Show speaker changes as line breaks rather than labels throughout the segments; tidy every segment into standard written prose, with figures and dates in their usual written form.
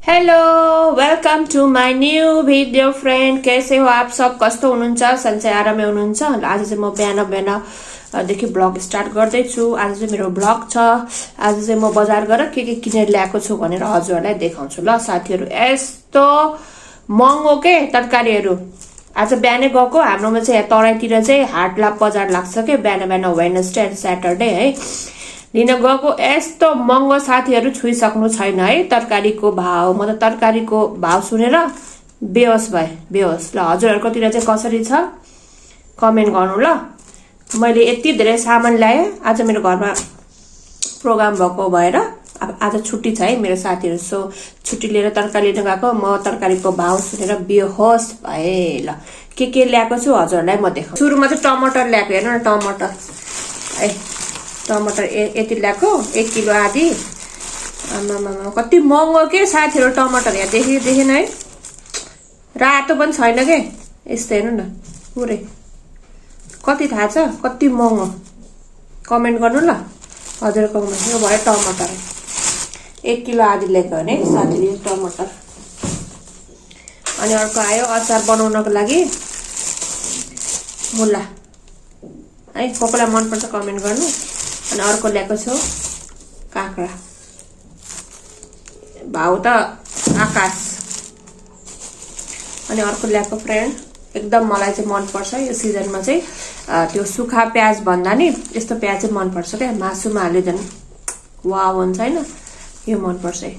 hello welcome to my new video friend कैसे हो आप सब कस्तो हुनुहुन्छ सन्चै आरामै हुनुहुन्छ आज चाहिँ म बिहानदेखि ब्लग स्टार्ट गर्दैछु आज चाहिँ मेरो ब्लग छ आज चाहिँ म बजार गएर के किनेर ल्याएको छु भनेर हजुरहरूलाई देखाउँछु ल साथीहरू यस्तो महँगो के तरकारीहरू आज बिहानै गएको हाम्रोमा चाहिँ तराईतिर चाहिँ हाट बजार लाग्छ के बिहान वेडनेसडे एन्ड स्याटरडे है लिन गएको यस्तो महँगो साथीहरू छुइसक्नु छैन है तरकारीको भाव म त तरकारीको भाव सुनेर बेहोस भए बेहोस ल हजुरहरुकोतिर चाहिँ कसरी छ कमेन्ट गर्नु ल मैले यति धेरै सामान ल्याएँ आज मेरो घरमा प्रोग्राम भएको भएर आज छुट्टी छ है मेरो साथीहरू सो छुट्टी लिएर तरकारी लिन गएको म तरकारीको भाव सुनेर बेहोस भए ल के ल्याएको छु हजुरलाई म देखाउँछु सुरुमा चाहिँ टमाटर ल्याएको हेर्नु न टमाटर है टमाटर यति ल्याएको 1 किलो आदि आमामा कति महँगो के साथीहरू टमाटर यहाँ देखेन है रातो पनि छैन के यस्तो हेर्नु न पुरै कति थाहा छ कति महँगो कमेन्ट गर्नु ल हजुरकोमा यो भयो टमाटर 1 किलो आदि ल्याएको भने साथीले टमाटर अनि अर्को आयो अचार बनाउनको लागि मुला है कसलाई मन पर्छ कमेन्ट गर्नु अनि अर्को ल्याएको छु काँक्रा भाउ त आकाश अनि अर्को ल्याएको फ्रेन्ड एकदम मलाई चाहिँ मन पर्छ यो सिजनमा चाहिँ त्यो सुखा प्याज भन्दा नि यस्तो प्याज चाहिँ मन पर्छ क्या मासुमा हाल्यो झन् वाव हुन्छ हैन यो मन पर्छ है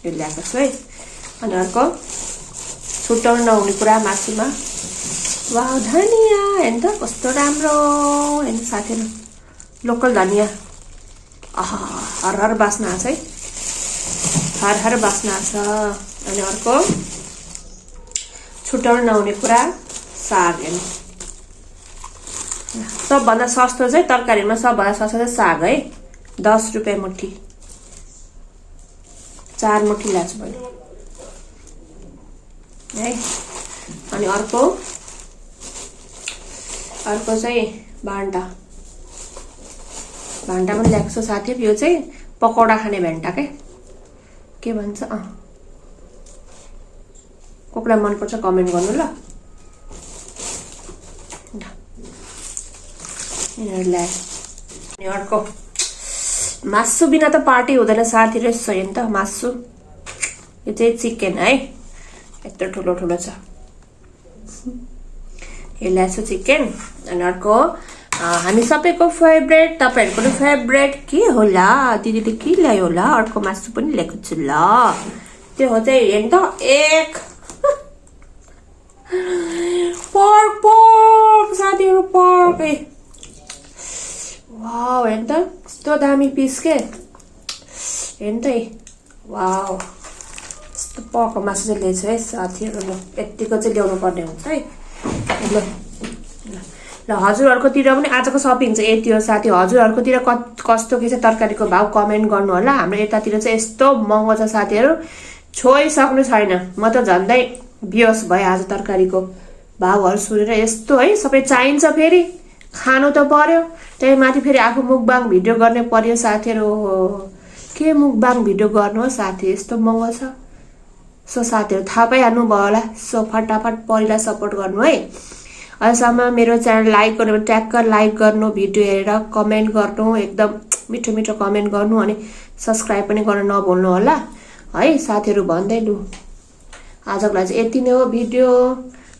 यो ल्याएको छु है अनि अर्को छुट्याउनु नहुने कुरा मासुमा वाव धनिया हेर्नु त कस्तो राम्रो हेर्नु साथीहरू लोकल धनिया हर हर बास्ना आछ है हर हर बास्ना आछ अनि अर्को छुट्याउनु नहुने कुरा साग हेर्नु सबभन्दा सस्तो चाहिँ तरकारीमा सबभन्दा सस्तो चाहिँ साग है 10 रुपियाँ मुठी 4 मुठी ल्याछु मैले है अनि अर्को चाहिँ भान्टा पनि ल्याएको छु साथीहरु यो चाहिँ पकौडा खाने भेन्टा के भन्छ कसलाई मन पर्छ कमेन्ट गर्नु ल अनि अर्को मासु बिना त पार्टी हुँदैन साथीहरु यसो हेर्नु त मासु यो चाहिँ चिकन है यत्रो ठुलो छ यो ल्याएको चिकन अनि अर्को हामी सबैको फेभरेट तपाईहरुको पनि फेभरेट के होला दिदीले के ल्यायो होला अर्को मासु पनि ल्याएको छु ल त्यो हो चाहिँ हेर्नु त एक पर्क साथीहरु पर्क वाव हेर्नु त कस्तो दामी पिस के हेर्नु त वाव यस्तो पर्कको मासु चाहिँ ल्याएको छु है साथीहरु ल यतिको चाहिँ ल्याउनु पर्ने हुन्छ है ल हजुरहरुकोतिर पनि आजको शपिङ चाहिँ यति हो साथी हजुरहरुकोतिर कस्तो के छ तरकारीको भाव कमेन्ट गर्नु होला हाम्रो यतातिर चाहिँ यस्तो महँगो छ साथीहरु छोइसक्नु छैन म त झन्डै बेहोस भए आज तरकारीको भावहरु सुनेर यस्तो है सबै चाहिन्छ फेरि खानु त पर्यो त्यही माथि फेरि आफू मुकबाङ भिडियो गर्ने पर्यो साथीहरु के मुकबाङ भिडियो गर्नु हो साथी यस्तो महँगो छ सो साथीहरु थाहा पाइहाल्नु भयो होला सो फटाफट परिलाई सपोर्ट गर्नु है अहिलेसम्म मेरो च्यानल लाइक गर्नु ट्याक्क लाइक गर्नु भिडियो हेरेर कमेन्ट गर्नु एकदम मिठो कमेन्ट गर्नु अनि सब्स्क्राइब पनि गर्न नभुल्नु होला है साथीहरु भन्दै लु आजको लागि चाहिँ यति नै हो भिडियो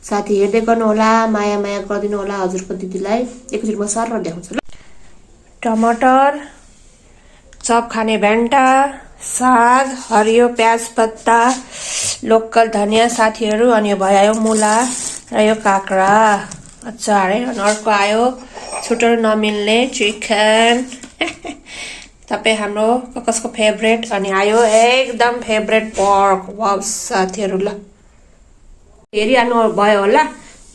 साथी हेर्दै गर्नु होला माया गरिदिनु होला हजुरको दिदीलाई एकचोटि म सर देखाउँछु ल टमाटर चप खाने भेन्टा साग हरियो प्याज पत्ता लोकल धनिया साथीहरु अनि यो भयो मुला र यो काँक्रा अचार है अनि अर्को आयो छुट्याउन नमिल्ने चिकन तपाई हाम्रो कसको फेभरेट अनि आयो एकदम फेभरेट पर्क वाव साथीहरु ल हेरिहाल्नु भयो होला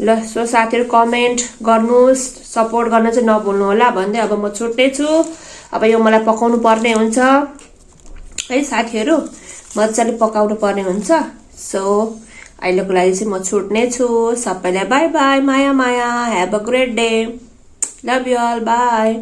ल सो साथीहरु कमेन्ट गर्नुस् सपोर्ट गर्न चाहिँ नभुल्नु होला भन्दै अब म छुट्ने छु अब यो मलाई पकाउनु पर्ने हुन्छ है साथीहरु मजाले पकाउनु पर्ने हुन्छ सो अहिलेको लागि चाहिँ म छुट्ने छु सबैलाई बाइ बाइ माया have a great day love you all by